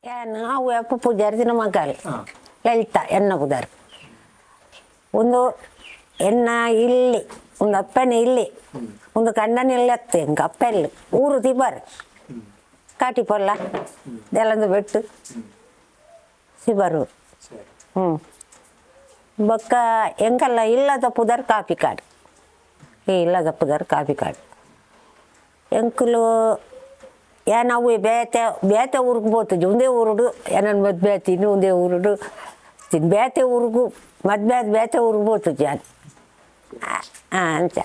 ಯಾನ್ ಅವು ಅಪ್ಪ ಪೂಜಾರಿ ಮಗಲ್ ಲಲಿತ ಎನ್ನ ಪುದರ್. ಒಂದು ಎನ್ನ ಇಲ್ಲಿ ಒಂದು ಅಪ್ಪನ ಇಲ್ಲಿ ಒಂದು ಕಂಡನ ಇಲ್ಲಿ ಅತ್ತೆ ಎಂಕ್ ಅಪ್ಪ ಇಲ್ಲಿ ಊರು ತಿಬಾರ್ ಕಾಟಿಪೊಲ್ಲ ದೆಲಂದು ಬೆಟ್ಟು ಸಿಬಾರು. ಹ್ಞೂ, ಬೊಕ್ಕ ಎಂಕಲ್ಲ ಇಲ್ಲದ ಪುದರ್ ಕಾಪಿ ಕಾಡು. ಈ ಇಲ್ಲದ ಪುದರ್ ಕಾಪಿ ಕಾಡು. ಎಂಕುಲು ಏನ್ ಅವು ಬೇತೆ ಬೇತೆ ಊರಿಗೆ ಪೋತುಜಿ. ಒಂದೇ ಊರುಡು ಏನನ್ ಮದ್ವೆ ಆತೀನಿ. ಒಂದೇ ಊರುಡು ತಿನ್ ಬೇತೆ ಊರಿಗೂ ಮದ್ವೆ ಆದ್ ಬೇತೆ ಊರಿಗೆ ಪೋತುಜಿ ಯಾನ್. ಅಂಚ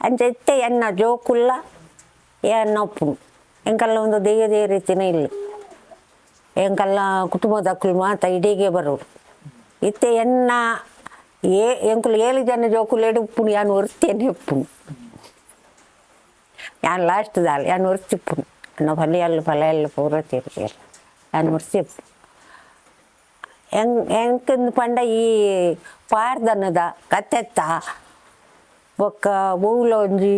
ಅಂಚ ಇತ್ತೆ ಎನ್ನ ಜೋಕುಲ್ಲ ಎನ್ನ ಉಪ್ಪುನು. ಎಂಕಲ್ಲ ಒಂದು ದೆಯ್ಯ ದೆಯ್ಯ ರೀತಿನ ಇಲ್ಲ. ಎಂಕಲ್ಲ ಕುಟುಂಬದಕ್ಕಲು ಮಾತ ಇಡೀಗೆ ಬರೋರು. ಇತ್ತೆ ಎನ್ನ ಏ ಎಂಕುಲು ಏಳು ಜನ ಜೋಕುಲೆಡು ಉಪ್ಪುನು. ಯಾನ್ ಒರ್ತಿಯನ್ನೇ ಉಪ್ಪುನು. ಯಾನ್ ಲಾಸ್ಟ್ ದಾಲ್. ಯಾನ್ ಒರ್ತಿ ಉಪ್ಪುನು. ಅನ್ನ ಪಲಿಯಲ್ಲು ಪಲಯಲ್ಲು ಪೂರ ತೀರ್ಪೆರ್. ಯಾನ್ ಒರ್ತಿ ಉಪ್ಪು. ಎಂಕಂದ್ ಪಂಡ ಈ ಪಾರ್ದನದ ಕತೆತ್ತ ಬೊಕ್ಕ ಒವ್ಲ ಒಂಜಿ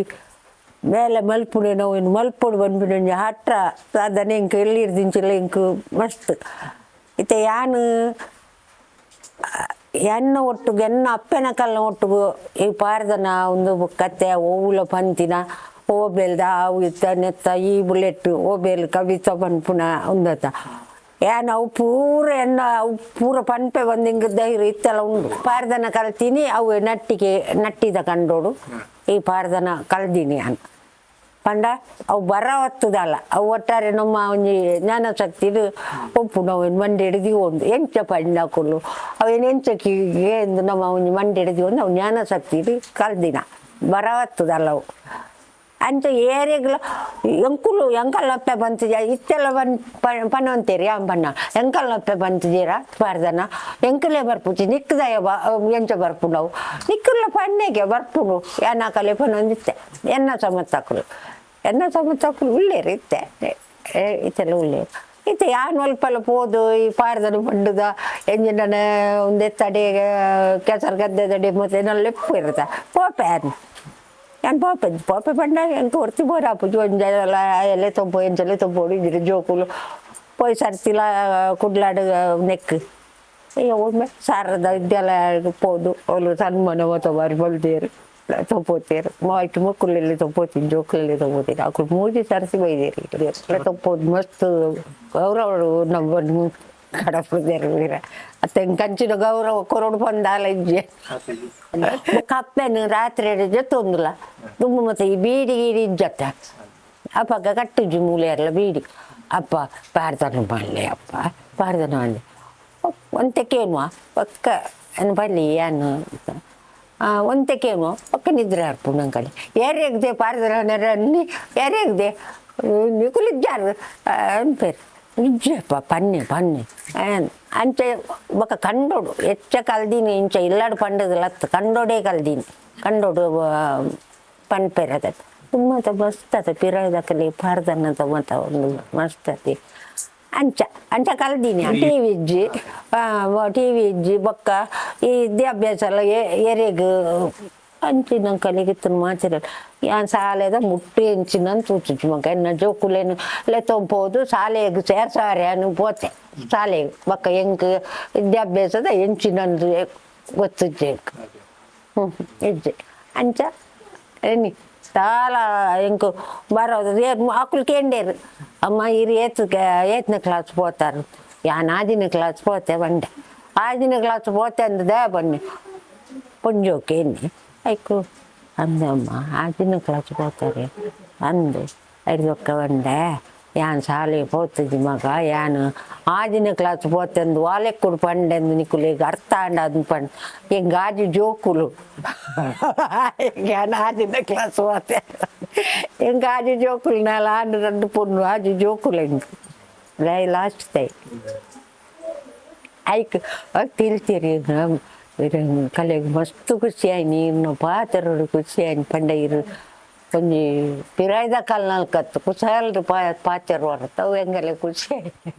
ಬೇಲೆ ಮಲ್ಪುನೆನ ಅವೇನು ಮಲ್ಪೊಡು ಪನ್ಪಿನ ಒಂಜಿ ಹಟ್ರ ಸಾಧನೆ ಎಂಕ್ ಎಲ್ಲಿರ್ದಿಂಚಿಲ ಎಂಕ್ ಮಸ್ತ್. ಇತ್ತೆ ಯಾನ್ ಎನ್ನ ಒಟ್ಟುಗು ಎನ್ನ ಅಪ್ಪೆನ ಕಲ್ನ ಒಟ್ಟುಗು ಈ ಪಾರ್ದನ ಉಂದು ಕತೆ ಒವ್ಲ ಪಂತಿನ ಓಬೇಲ್ದ ಅವು ಇತ್ತ ನೆತ್ತ ಈ ಬುಲೆಟ್ ಓಬೇಲ್ ಕವಿತ ಪನ್ಪುನ ಉಂದತ ಏನ್ ಅವು ಪೂರ ಎನ್ನ ಅವು ಪೂರ ಪನ್ಪೆ ಬಂದು ಹಿಂಗೆ ಧೈರ್ಯ ಇತ್ತೆಲ್ಲ ಉಂಡು. ಪಾರ್ದನ ಕಲ್ತೀನಿ. ಅವು ನಟ್ಟಿಗೆ ನಟ್ಟಿದ ಕಂಡೋಡು ಈ ಪಾರ್ದನ ಕಲ್ದೀನಿ ನಾನು. ಪಂಡ ಅವು ಬರ ಹೊತ್ತದಲ್ಲ. ಅವು ಒಟ್ಟಾರೆ ನಮ್ಮ ಒಂಜಿ ಜ್ಞಾನಶಕ್ತಿಡು ಒಪ್ಪುನು. ಅವೇನು ಮಂಡೆ ಹಿಡಿದು ಒಂದು ಎಂಚ ಪಂಡಕುಲು ಅವೇನು ಎಂಚ ಎಂದು ನಮ್ಮ ಒಂಜಿ ಮಂಡೆ ಹಿಡಿದು ಒಂದು ಅವು ಜ್ಞಾನಶಕ್ತಿಡು ಕಲ್ದಿನ ಬರ ಹೊತ್ತದಲ್ಲ ಅವು. ಅಂಚ ಏರೆಗ್ಲ ಎಂಕುಲು ಎಂಕಲ್ಲಪ್ಪೆ ಬಂತಿಜ ಇತ್ತೆಲ್ಲ ಬನ್ ಪನೊಂತೇರಿ. ಯಾನ್ ಪನ್ನ ಎಂಕಲ್ಲಪ್ಪೆ ಬಂತಿದ್ದೀರ ಪಾರ್ದನ ಎಂಕಲೇ ಬರ್ಪುಜಿ. ನಿಕ್ಕದಯ ಬ ಎಂಚ ಬರ್ಪುನವು ನಿಕ್ಕುಲ್ಲ ಪನ್ನೆಗೆ ಬರ್ಪುನು. ಯಾನಾಕಲೆ ಪನೊಂದಿತ್ತೆ. ಎನ್ನ ಸಮತ್ತಕುಲು ಎನ್ನ ಸಮತ್ತಕುಲು ಉಳ್ಳೇರು ಇತ್ತೆ. ಇತ್ತೆಲ್ಲ ಉಳ್ಳೇರು ಇತ್ತೆ. ಯಾನ್ ಒಲ್ಪಲ ಪೋದು ಈ ಪಾರ್ದನ ಪಂಡುದ ಎಂಜಿನ ಒಂದೆತ್ತಡೆ ಕೆಸರು ಗದ್ದೆದಡೆ ಮತ್ತೆ ಲೆಪ್ಪು ಇರುತ್ತ ಪೋಪೆ. ಯಾನ್ ಯಾನ್ ಪೋಪೆ ಪೋಪೆ ಪಂಡ ಎಂಕ್ ಒರ್ತಿ ಬೋರಾಪುಜಿ. ಒಂಜೆಲ ಎಲೆ ತೊಂಪು ಎಂಚಲೆ ತೊಂಪೋಡು ಇಜ್ಜಿಡ ಜೋಕುಲು ಪೋಯ್ ಸರ್ತಿಲ ಕುಡ್ಲಾಡ್ ನೆಕ್ ಅಯ್ಯೋ ಒಮ್ಮೆ ಸಾರದ ವಿದ್ಯಾಲಯ ಪೋದು ಅವ್ಲು ಸನ್ಮಾನ ಮತ ಬಾರಿ ಬಲ್ದೇರು ತೊಪೋತೇರು. ಮಾಯ್ತು ಮಕ್ಕಳೆಲ್ಲ ತೊಪೋತೀನಿ, ಜೋಕುಲೆಲ್ಲ ತೊಪೋತೀನಿ. ಅಕುಲು ಮೂಜಿ ಸರ್ತಿ ಬೈದೇರು. ತೊಪೋದು ಮಸ್ತ್ ಗೌರವ ನಮ್ಮ ಕಡಪುದೇರು. ಅತ್ತೆ ಕಂಚಿನ ಗೌರವ ಕೊರಡು ಪಂದಾಲ ಇಜ್ಜೆ. ಕಪ್ಪೆನು ರಾತ್ರಿ ಜೊತ್ತೊಂದುಲ ದುಂಬು ಮತ್ತೆ ಈ ಬೀಡಿ ಗೀಡಿ ಇಜ್ಜತ್ತ. ಅಪ್ಪಗ ಕಟ್ಟುಜಿ ಮೂಲೆ ಎಲ್ಲ ಬೀಡಿ. ಅಪ್ಪ ಪಾರ್ದನ ಮಾಡಲೆ, ಅಪ್ಪ ಪಾರ್ದನ ಮಾಡಲೆ ಒಂತೆ ಕೇನುವ ಪಕ್ಕ ಏನು ಬಲ್ಲಿ ಏನು ಒಂತೆ ಕೇನುವ ಪಕ್ಕ ನಿದ್ರೆ ಅರ್ಪು. ನಂಕಡೆ ಏರೆಗ್ದೆ ಪಾರ್ದನ ಅನ್ನಿ ಏರೆಗ್ದೆ ನಿಕುಲಿಜ್ಜಾರು ಅನ್ಪೇರು. ಇಜ್ಜಪ್ಪ ಪನ್ನೆ ಪನ್ನೆ ಅಂಚೆ ಬೊಕ ಕಂಡೋಡು ಹೆಚ್ಚ ಕಲ್ದೀನಿ. ಇಂಚ ಇಲ್ಲಾಡು ಪಂಡದ ಲತ್ ಕಂಡೋಡೇ ಕಲ್ದೀನಿ. ಕಂಡೋಡು ಪನ್ಪೆರ್ ಅದ ತುಂಬ ಮಸ್ತ್ ಅದ ಪಿರಾಯದಕಲಿ ಪಾರ್ದನದ ಮತ ಒಂದು ಮಸ್ತ್ ಅತಿ. ಅಂಚ ಅಂಚ ಕಲ್ದೀನಿ. ಟಿವಿ ಇಜ್ಜಿ, ಟಿವಿ ಇಜ್ಜಿ. ಬೊಕ್ಕ ಈ ವಿದ್ಯಾಭ್ಯಾಸ ಎಲ್ಲ ಎರೆಗ್ ಅಂಚಿನ ಕಲಿಗಿತ್ತನ ಮಾತಿರ. ಯಾನ್ ಸಾಲೆದ ಮುಟ್ಟಿ ಎಂಚಿನ ತೂತುಜಿ ಮಗ. ಎನ್ನ ಜೋಕುಲೇನು ಲೆತ್ತೊಂಪೋದು ಶಾಲೆಗ್ ಸೇರ್ಸಾರೆ ಅನು ಪೋತೆ ಶಾಲೆಗ್. ಬೊಕ್ಕ ಎಂಕ್ ವಿದ್ಯಾಭ್ಯಾಸದ ಎಂಚಿನಂದು ಗೊತ್ತಿಜ್ಜೆ ಎಂಕ್. ಹ್ಞೂ, ಇಜ್ಜೆ. ಅಂಚ ಎನ್ನಿ ದಾಲ ಎಂಕ್ ಬರೋದು ಅಕುಲು ಕೇಂಡೇರು, ಅಮ್ಮ ಇರು ಏತ್ ಏತ್ನ ಕ್ಲಾಸ್ ಪೋತಾರು? ಯಾನ್ ಆಜಿನ ಕ್ಲಾಸ್ ಪೋತೆ ಪಂಡೆ. ಆಜಿನ ಕ್ಲಾಸ್ ಪೋತೆ ಅಂದ್ ದಾಯ ಪನ್ನೆ ಪೊಂಜೋಕೆ ಎನ್ನಿ ಐಕು ಅಂದಮ್ಮ ಆಜಿನ ಕ್ಲಾಸ್ ಪೋತಾರೆ ಅಂದು ಐದು ಪಂಡೆ. ಯಾನ್ ಶಾಲೆ ಪೋತುಜಿ ಮಗ. ಯಾನ್ ಆಜಿನ ಕ್ಲಾಸ್ ಪೋತೆಂದು ವಾಲೆಕ್ಕುಡು ಪಂಡೆಂದು ನಿಕುಲೆಗ್ ಅರ್ಥ ಆಂಡ ಅಂದ್ ಪಂಡ್. ಎಂಕ್ ಆಜಿ ಜೋಕುಲು. ಯಾನ್ ಆಜಿನ ಕ್ಲಾಸ್ ಪೋತೆ. ಎಂಕ್ ಆಜಿ ಜೋಕುಲು, ನಾಲ್ ಆಣ್ ರಡ್ಡ್ ಪೊಣ್ಣು. ಆಜಿ ಜೋಕುಲು ಎಂಕ್. ಲಾಸ್ಟ್ ತೈ ಐಕ್ ತಿಳ್ತೀರಿ ಕಲೆಗ್ ಮಸ್ತ್ ಖುಷಿ ಆಯ್ನಿ. ಇನ್ನು ಪಾತೆರೊಡು ಖುಷಿ ಆಯ್ನಿ ಪಂಡ ಇರು ಒಂಜಿ ಪಿರಾಯ್ದ ಕಾಲ್ನಲ್ಕತ್ತು ಕುಸಾಲ್ಡ್ ಪಾತೆರುವರ್ ಅವು ಎಂಗಲೆ ಖುಷಿ ಆಯ್ನಿ.